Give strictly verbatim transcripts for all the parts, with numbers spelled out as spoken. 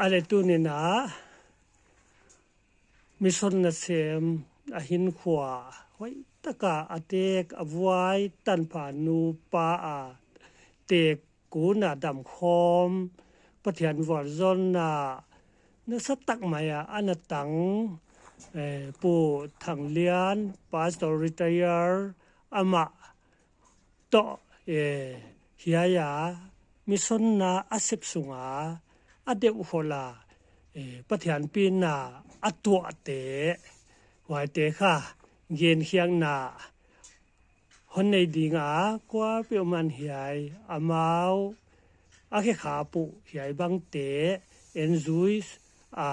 A leh tuni'n a mission nasem a hinkhua hoihtaka a tek a vuai tanpha nupa a tek kuna damkhawm Pathian vualzawlna nasatak mai a ana tang, eh, Pu Thang Lian, Pastor Retire, amah toh, eh, hiai a mission na a sep sunga a deuh khol a, eh, Pathian pina a tuahte, huaite kha genkhiakna hon nei ding a, kuapeuhmah hiai amau a khe kha pu hiai bangte en zui a,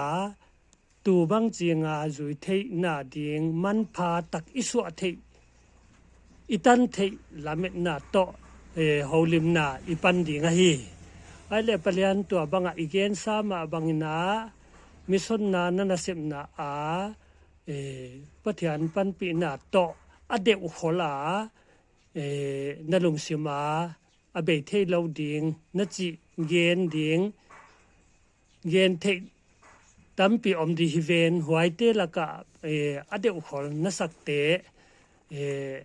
tu bang chiang a zui theihna ding manpha tak i suah theih, i tan theih lametna toh, eh, houlimna i pan ding ahi. Ahihleh Pa Lian, tua bang a i gensa mah bangin a mission na na nasepna a, eh, Pathian panpihna toh a deuh khol a, eh, na lungsim a a bei theilou ding na chih gen ding, gen theih tampi om di hi ven, huaite laka, eh, a deuh khol na sakte, eh,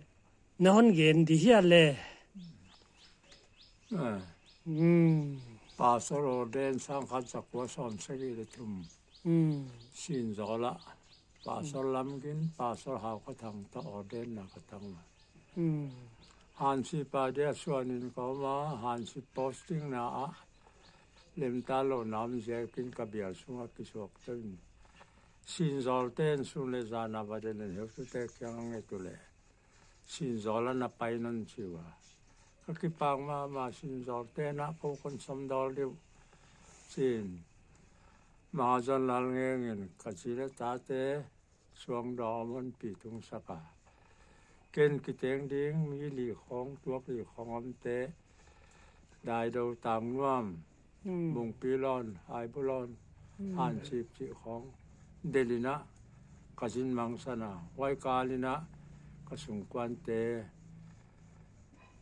na hon gen di hia leh. Ah. Hmm. Pastor ordain sangkhat zakua sawmsagih leh thum. Hmm. Sinzawl a Pastor Lamgin, Pastor Hau ka tang toh ordain na ka tang a. Hmm. Hansipa dia suanin ka om a, Hansip posting na a lemta lou nam ziakin ka bial sunga kisuak toh in. Sinzawl ten sun leh zan a va den in heutute kiang a nget uleh Sinzawl a na pai nawn chi ua. Ka kipak mahmah, Sinzawl ten a kou kon sawm dawl diu. Sin. Mahazan Lalngeng in ka chi leh tate suang dawm hon pi tung sak a. Ken kiteng ding mi li khong, tuak li khong omte, Daido, Tangnuam, Hmm. Bungpilon, Haibulon, Hmm. Hansip chih khong delh in a ka zin mangsan a. Huai kal in a ka sungkuante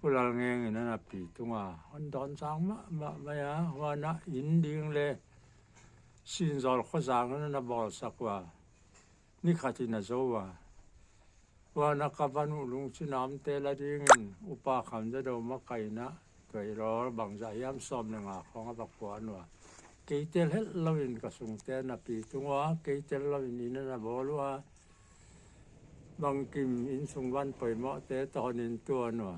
Pu Lalngeng in ana pi tung a, hon dawn zang mahmah mai a, huan a inn ding leh Sinzawl khua zang ana bawlsak ua. Ni khat in a zou a. Huan a ka van uh lungchina omte la dingin Upa Khamzadou makaihna, tuailawl bangzah hiam sawm leh nga khong a va kuan ua. Kei tel het louin ka sungte na pi tung ua, kei tel louin inn ana bawl ua. Bangkim innsung van poimohte toh hon inntuan ua.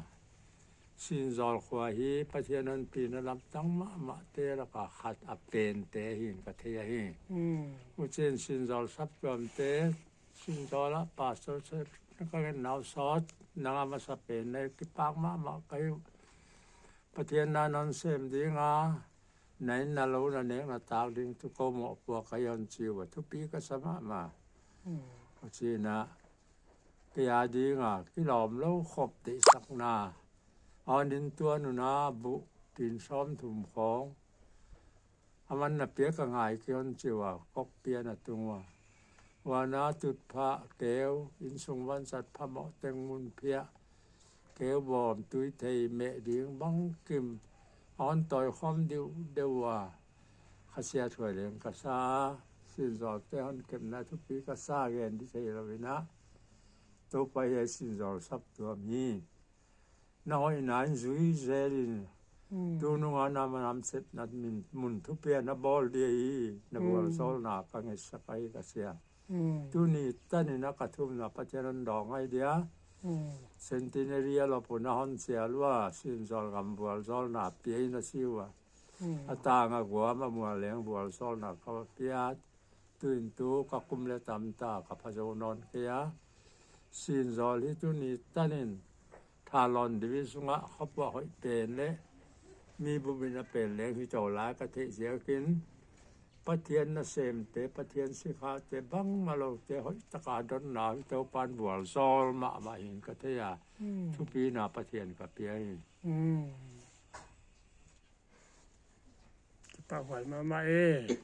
Sinzawl khua hi Pathian hon pina lamdang mahmahte laka khat a pente hi'n ka thei ahi. Hmm. Huchiin Sinzawl saptuamte, Sinzawl a Pastor se ka ngen nau sawt, nang a masa pen na kipak mahmah ka hi uh. Pathian na non sem ding a, na inn na lou na nek na tak ding tuh kou mohpuak ka hi hon chi ua, thupi ka sa mahmah. Hmm. Huchiin a, kei a ding a kilawm lou khop deihsakna a hon inntuan un a, buh tin sawmthum khong aman na piak a ngai kei hon chi ua, kok pia na tung ua. Huan a tutphah keu, innsung van zat pha moh teng mun phiah, keu bawm tui thei meh ding bangkim a hon tawi khawm diu deuh ua. Kha Siangthou leng ka sa, Sinzawl te hon kepna thupi ka sa, gen di thei louin a. Toupa hiai Sinzawl saptuam hi na hoihna in zui zelin. Hmm. Tunung a na manam setna min mun thupi a na bawl di hi, na Hmm. vualzawlna ka ngetsak ahi ka sia. Hmm. Tuni tanin a ka thumna Pathian hon dawng ahi dia. Hmm. Centenary a lopun a hon sial ua, Sinzawl gam vualzawlna pia in a si ua. Hmm. A tang a guam a mual leng vualzawlna ka va pia. Tuin tu ka kum leh tamta ka pha zou nawn kei a. Sinzawl hi tuni tanin Thalon division a khapuak hoih pen leh mi bupna pen leng hi tou lai ka theih ziakin, Pathian nasemte, Pathian sikhate, bangmah loute hoihtaka donna hi Toupan vualzawl mahmah hi'n ka thei a. Hmm. Thupina Pathian ka pia hi. Hmm. Kipahhuai mahmah e.